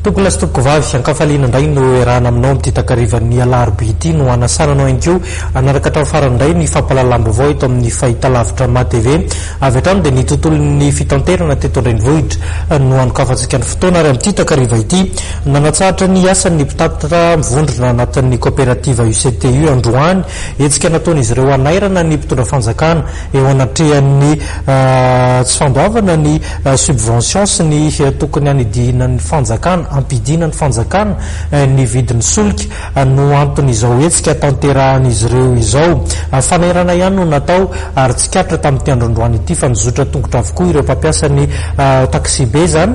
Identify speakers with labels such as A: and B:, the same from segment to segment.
A: Tompokolahy sy tompokovavy, ankafaliana indray no iarahana aminao amin'ity takarivan'ny alarobia ity no hanasana anao ihany koa hanaraka hatramin'ny farany indray ny fampahalalam-baovao eto amin'ny fahitalavitra MATV. Avy hatrany dia ny tontolon'ny fitanterana teto an-drenivohitra no hanokafantsika ny fotoana ary amin'ity takariva ity nanatsahatra ny asany ny mpitatitra mivondrona anatin'ny kaoperativa UCTU androany. Hetsika nataon'izy ireo hanairana ny mpitondra fanjakana eo anatrehan'ny tsy fandoavana ny subvention sy ny tokony hanidinan'ny fanjakana, hampidinan'ny fanjakana ny vidin'ny solika no anton'izao hetsika tanterahan'izy ireo izao. Fanairana ihany no natao ary tsikaritra tamin'ity andro androany ity fa nizotra tongotra avokoa ireo mpampiasa ny taxibe izany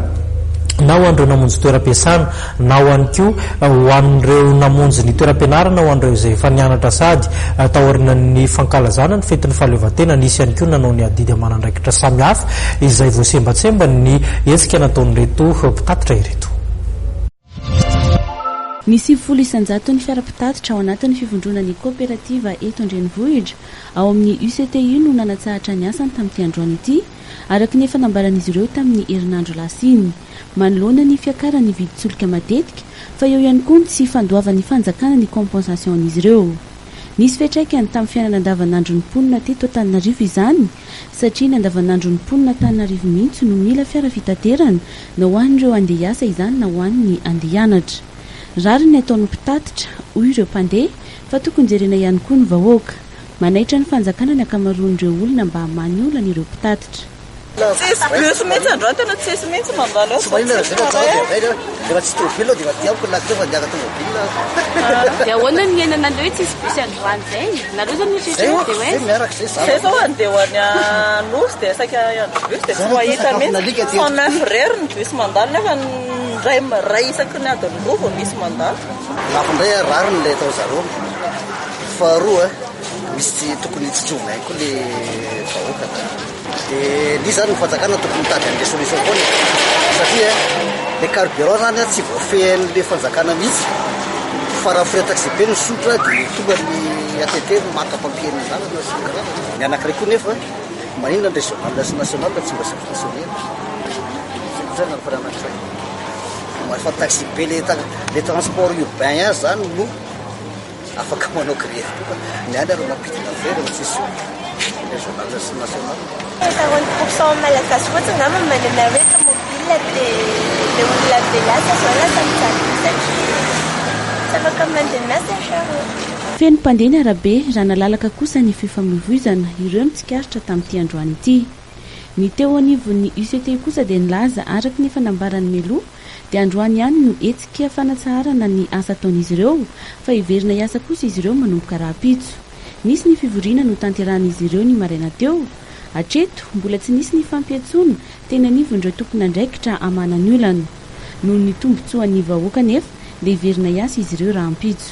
A: na ho an'ireo namonjy toeram-piasana na ho an'ny koa ho an'ireo namonjy ny toeram-pianarana ho an'ireo izay efa nianatra sady taorian'ny fankalazana ny fetin'ny fahaleovantena. Nisy ihany koa nanao ny adidy aman'andraikitra samihafa izay voasembatsemban'ny hetsika nataon'ireto mpitatitra ireto.
B: Ny 90 isan-jaton'ny fiara mpitatitra ao anatin'ny fivondronan'ny kaoperativa eto an-drenivohitra ao amin'ny UCTU no nanatsahatra ny asany tamin'ity androany ity, araka ny efa nambaran'izy ireo tamin'ny herinandro lasa iny. Manoloana ny fiakaran'ny vidin-tsolika matetika, fa eo ihany koa ny tsy fandoavan'ny fanjakana ny compensation an'izy ireo. Nisy fiantraikany tamin'ny fiainana andavanandron'ny mponina teto Antananarivo izany, satria ny andavanandron'ny mponina Antananarivo mihitsy no mila fiara fitaterana, na ho an'ireo handeha hiasa izany na ho an'ny handeha hianatra. Rariny ny ataon'ny mpitatitra, hoy ireo mpandeha, fa tokony jerena ihany koa ny vahoaka. Manaitra ny fanjakana ny ankamaroan'ireo olona mba hamaha ny olan'ireo mpitatitra.
C: Tsisy bus mihitsy androany, tena tsisy mihitsy mandalo eo. Tsy maninona raha zay fa tsara dia
D: zay rehefa tsy tomobile dia aty amiko na teo fa niaka tomobile.
B: Dia ahoana ny niainana an'ilay hoe tsisy bus androany izay? Nareo zao mieritreritra hoe dia hoe.
D: Zay miaraka zay
C: zany. Zay zao andeha ho any Anosy dia saika hiandry bus dia tsy mahita mihitsy. 109 irery ny bus mandalo nefa indray iray isaky ny adiny roa vao misy mandalo.
D: Lafo indray rariny ilay atao zareo. Faharoa misy tokony tsinjovina ihany koa le vahoaka. Dia ny zany ny fanjakana tokony mitady an'le solution foana e. Satria le carburant zany tsy voafehin'le fanjakana mihitsy. Fa raha frais taxi be ny solika dia tonga ny ATT maka papier ny lalana sy ny karazany. Ny anankiray koa nefa maninona ny régional sy national tsy mba subventionner. Zay koa zany ny anankiray. Fa taxi be le le transport urbain ihany zany no Afaka manao grevy koa fa ny any ary mampidina be rehefa tsisy régional sy national.
E: 40 pour cent malagasy fotsiny angamba no manana hoe tomobile dia le olona be lasa zao lasa mijaly be satria tsy afaka mandeha miasa ry zareo.
B: Feno mpandeha ny arabe raha nalalaka kosa ny fifamoivoizana, ireo no tsikaritra tamin'ity androany ity. Ny teo anivon'ny UCT kosa dia nilaza araka ny efa nambaran'i Melou dia androany ihany no hetsika fanatsaharana ny asa ataon'izy ireo fa hiverina hiasa kosa izy ireo manomboka rahampitso. Nisy ny fivoriana notanterahan'izy ireo ny maraina teo. Hatreto, mbola tsy nisy ny fampiantsoana teny anivon'ireo tompon'andraikitra hamahana ny olana. Noho ny tombontsoan'ny vahoaka anefa dia hiverina hiasa izy ireo rahampitso.